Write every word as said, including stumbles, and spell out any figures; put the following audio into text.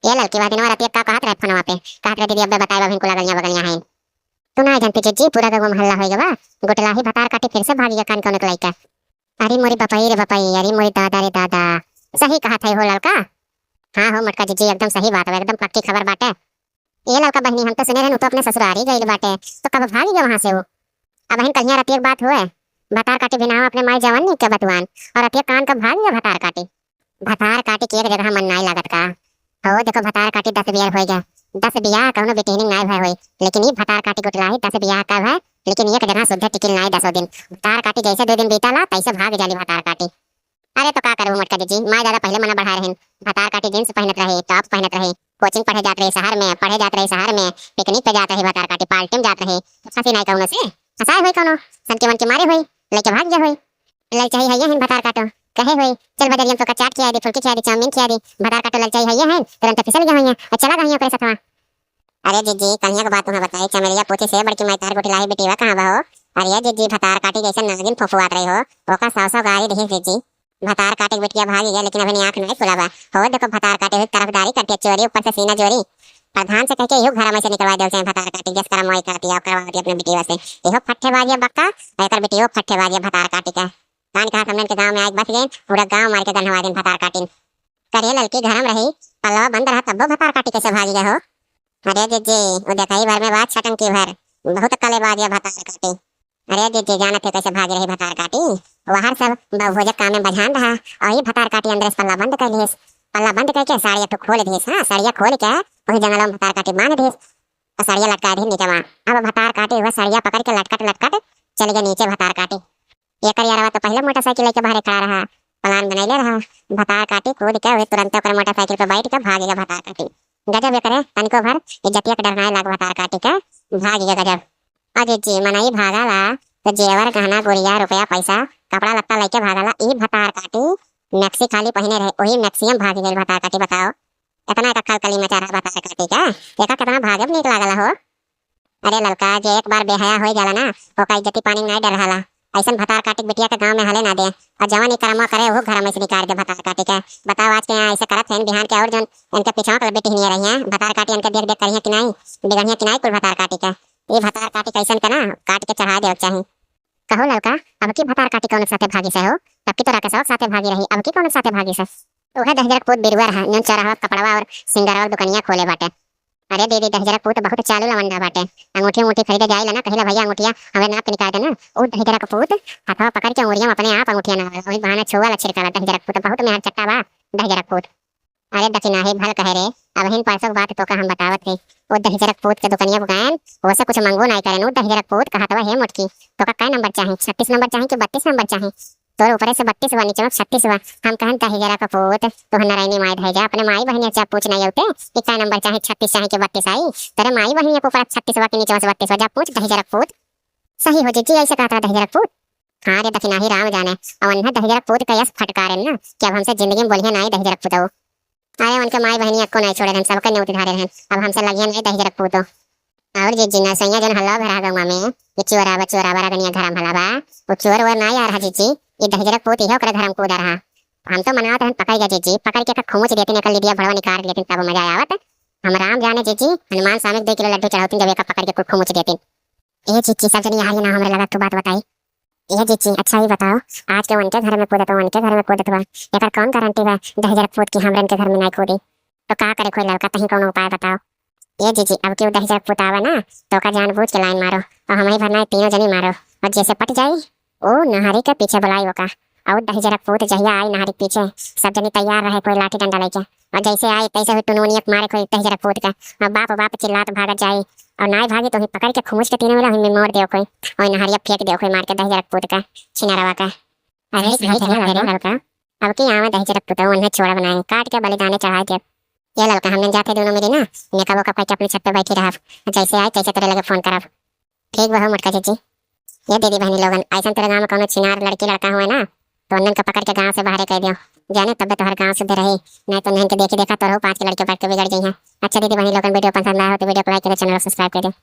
ए ललकी, वह दिनवा रतिया का कहत रहे फोनवा पे, कहत रहे, "दीदी, अबे बताए, अबहिन कुला गलियां बगलियां हैं।" तू ना जानती जिज्जी, पूरा गउवा में हल्ला होइ गवा, गुटलाही भतार काटी फिर से भाग गया कान कौनो के लइका। अरे मोरी बपई रे बपई, अरे मोरी दादा रे दादा, सही कहत है हो ललका। हाँ हो मोटका जिज्जी, एकदम सही बात है, एकदम पक्की खबर बाटे। ए ललका बहिनी, हम तो सुने रहन उ तो अपने ससुरारी गइल बाटे, तो कब भाग गया वहां से वो? अबहिन कहिया रतिया के बात होए, भतार काटी बिनावा अपने माई जवानी के बतुआन, और रतिया कान कब भाग गया भतार काटी? भतार काटी के एक जगह मन नाई लागत का? हो देखो, भतार काटी दस बियाह होइ गया, दस बियाह कौनो बिटिहनिक नाई भय होई, लेकिन ई भतार काटी गुटलाही दस बियाह का भय, लेकिन एक जगह सुद्धे टिकिल नाई दसो दिन। भतार काटी जैसे दो दिन बीताला, तैसे भाग जाली भतार काटी। अरे तो का करबू मोटका जिज्जी, माई दादा पहिले मना बढ़ाए रहन, भतार काटी जींस पहनत रही, टॉप पहनत रही, कोचिंग पढ़े जात रही शहर में, पढ़े जात रही शहर में, पिकनिक पे जात रही भतार काटी, पार्टी में जात रही, तो फंसी नाई कौनो से, फंसाए होई कौनो, सनकी मनकी मारे होई, लेके भाग गया होई। ललचाई है ये हन भतार काटो, कहे होई, "चल बजरिया में तोका चाट खिया दी, फुलकी खिया दी, चाउमीन खिया दी।" भतार काटो ललचाई है ये हन, तुरंत फिसल गया होई और चला गया होई ओकरे सथवा। अरे जिज्जी, कहिया के बात तुम्हें बताई, चमेलिया पूछी से बड़की माई तार गुठिलाई बिटिवा कहाँ बा हो? अरे जिज्जी, भतार काटी जैसे नागिन फुफुआत रही हो, ओका सौ सौ गारी दिहिस जिज्जी। भतार काटी के बिटिया भागी गया, लेकिन अभी आँख नहीं खुला बा। हो देखो, भतार काटी हुई तरफदारी करती है, चोरी ऊपर से सीना जोरी। प्रधान से कह के इहू घर में से निकलवा देव चाहे भतार काटी, जस करम वही करती है, करवा दी अपने बिटिया से। इहो फट्ठेबाज है बक्का, और एकर बिटियो फट्ठेबाज है भतार काटी का। कान कहा हमने के गाँव में आके बस गए, पूरा गाँव मार के गन्हवा दिन भतार काटिन। करे ललकी घर में रही, पल्लवा बंद रहा, तब्बो भतार काटी कैसे भागी गए हो? अरे जिज्जी, वो देखा ही भर में बात छटन की भर, बहुत कलेबाज है भतार काटी। अरे जिज्जी, जानत है कैसे भागी रही भतार काटी? वहर सब बहुभोजक काम में बझान रहा, और ये भतार काटी अंदर से पल्ला बंद कर लिहिस। पल्ला बंद करके साड़िया तो खोल दिहिस, हाँ, साड़िया खोल के वही जंगल में भतार काटी बांध दिहिस। और साड़िया लटका दी नीचे वहाँ। अब भतार काटी वह साड़िया पकड़ के लटकट लटकट चले गए नीचे भतार काटी। एकर यारवा तो पहिले मोटरसाइकिल लेके बाहरे खड़ा रहा, प्लान बनैले रहा। भतार काटी कूद के वही तुरंते ओकर मोटरसाइकिल पे बैठ के भाग गया भतार काटी। गजब एकरे, तनिको भर इज्जतिया के डर नाय लाग भतार काटी के, भाग गया गजब। अरे जी, मनई भागाला तो जेवर, गहना, गुड़िया, रुपया, पैसा, कपड़ा लत्ता लेके भागाला। ई भतार काटी मैक्सी खाली पहिने रहे, वही मैक्सी में भाग गइल भतार काटी। बताओ, इतना एक अक्खल कली में चढ़ा भतार काटी के, एका कितना भागे में नीक लागला हो। अरे ललका, जे एक बार बेहया होइ जाला ना, ओका इज्जती पानी में नाय डर रहला। ऐसन भतार काटी के बिटिया के गाँव में हले ना दे। और जवन ई करमवा करे, ओहू घर में से निकाल दे भतार काटी के। बताओ, आज के यहाँ ऐसे करत हैं, बिहान के और जौन इनके पिछवा के बिटिहनिया रही हैं, भतार काटी इनके देख देख करिहे कि नाई, बिगड़िहे कि नाई कुल भतार काटी के। ई भतार काटी कैसन के ना, काट के चढ़ा देवे के चाही। कहो ललका, अब की भतार काटी कौन के साथे भागी से हो? तब की तो राकेशवा के साथे भागी रही, अब की कौन के साथे भागी से? उहे दहिजरा के पूत बिरुआ रहा, जौन चौराहा कपड़वा और सिंगरवा के दुकनिया खोले बाटे। अरे दीदी, दहिजरा के पूत बहुत चालू लवंडा बाटे। अंगूठी उंगूठी खरीदे जाइला ना, कहिला, "भैया, अंगूठिया हमें नाप के निकाल देना।" उ दहिजरा के पूत हथवा पकड़ के उंगलिया में अपने आप अंगूठिया ना, वही बहाने छुआ ला छिड़काला। दहिजरा के पूत बहुत मेहर चट्टा बा, दहिजरा के पूत। अरे दखिनाही, भल कहे रे, अबहिन परसों के बात तोका हम बतावत हई। ओ दहिजरा के पूत के दुकनिया बुकायन, ओसे कुछ मंगबो नाई करेन। ओ दहिजरा के पूत कहत बा, "हे मोटकी, तोका कै नंबर चाही? छत्तीस नंबर चाही कि बत्तीस नंबर चाही? तोरे ऊपरे से बत्तीस बा, नीचवा से छत्तीस बा।" हम कहन, "दहिजरा के पूत, तोहर नारायणी माई धइ जा, अपने माई बहिनिया से जा पूछ नाई अउते कि कै नंबर चाही, छत्तीस चाही कि बत्तीस आई? तोरे माई बहिनिया के ऊपर छत्तीस बा कि नीचवा से बत्तीस बा? जा पूछ दहिजरा के पूत।" सही हो जिज्जी, ऐसे कहत बा दहिजरा के पूत। हाँ रे दखिनाही, राम जाने, अब अन्हा दहिजरा के पूत का यस फटकारेन ना कि अब हमसे जिंदगी में बोलिहे नाई दहिजरा के पूतऊ। अरे उनके माई बहिनी अक्को नाई छोड़े रहन, सबके नेउती धारे रहन। अब हमसे लगिहे नाई दहिजरा के पूतो। और जिज्जी ना सैया जौन हल्ला भरा गौवा में, ये चोरा बा, चोरा बा, रगनिया धरम हला बा, वो चोर वोर नाई आ रहा जिज्जी, ये दहिजरा के पूत इहे ओकरे घर में कूदा रहा। हम तो मनावत रहन पकड़ के जिज्जी, पकड़ के एकर खुमुच देतिन, एकर लिदिया भड़वा निकाल देतिन, तब मजा आवत। हम राम जाने जिज्जी, हनुमान स्वामी के दो किलो लड्डू चढ़ौतिन, जब एकर पकड़ के कुल खुमुच देतिन। ए जिज्जी, सब जनी यहाँ ना, हमरे लगा तू बात बताई। ए जिज्जी, अच्छा ही बताओ, आज के उनके घर में कूदत बा, उनके घर में कूदत बा, एकर कौन गारंटी बा दहिजरा के पूत की हमरन के घर में नाई कूदी? तो का करे कोई लड़का, तहीं कौनो उपाय बताओ। ए जिज्जी, अब केहू दहिजरा के पूत आवा ना, तो ओका जानबूझ के लाइन मारो, और हमही भर ना, तीनों जनी मारो, और जैसे पट जाई, ओ नहरी के पीछे बुलाई ओका, और दहिजरा के पूत जहिया आई नहरी के पीछे, सब जनी तैयार रहे, कोई लाठी डंडा लेके, और जैसे आई तैसे हुई टुनमुनिया के मारे कोई दहिजरा के पूत का, और बाप बाप चिल्लात भागत जाई, और नाई भागी तो ही पकड़ के खुमुच के तीनों मिला, हुई मोड़ देव कोई, और नहरिया फेंक देव कोई मार के दहिजरा के पूत का, छिनरवा का। अरे सही कहे ललका, अब की आवे दहिजरा के पूतऊ, उन्हें छोड़ा बनाए, काट के बलिदाने चढ़ाए देव। ये ललका, हमने जाते दोनों मिली ना, मेकअप वेकअप करके अपने छत पे बैठी रहब, जैसे आए तैसे तेरे लगे फोन करब। ठीक बा हो मोटका जिज्जी। ये दीदी बहनी लोगन, ऐसन तेरे गाँव में कौनो छिनार लड़की लड़का हुए ना, तो उन्हन के पकड़ के गाँव से बाहरे कह दियो, जाने तब्बे तोहर गाँव शुद्ध रही, नहीं तो उन्हन के देखी देखा तोरहू पाँच के लड़के बैठ के बिगड़ जइहें। अच्छा दीदी बहनी लोगन, वीडियो पसंद आया हो तो वीडियो को लाइक करियो, चैनल को सब्सक्राइब करियो।